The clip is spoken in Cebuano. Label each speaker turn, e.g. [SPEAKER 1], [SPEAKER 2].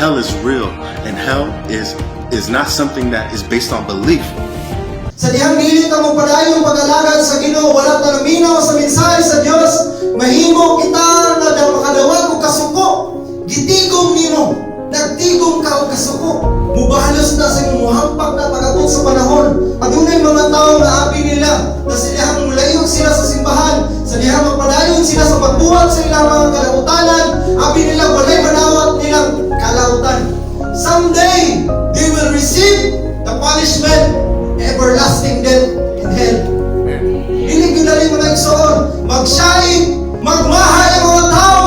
[SPEAKER 1] Hell is real, and hell is not something that is based on belief.
[SPEAKER 2] Sa dihang dili ta mo padayon pag-alagad sa Ginoo, wala ta naminaw sa mensahe sa Dios, mahimo kita nga daw makadawat og kasuko. Gitigom nimo, nagtigom ka og kasuko. Mubalos na sa imong muhampak na pag-abot sa panahon. Adunay mga tao nga abi nila na sa dihang mulayo sila sa simbahan, sa dihang magpadayon sila sa pagbuhat sa ilang mga kalautanan, abi nila walay manawat nilang kalautan. Someday, they will receive the punishment, everlasting death in hell. Dili gyud dali, mga igsoon, magsaig, magmahay ang mga tao.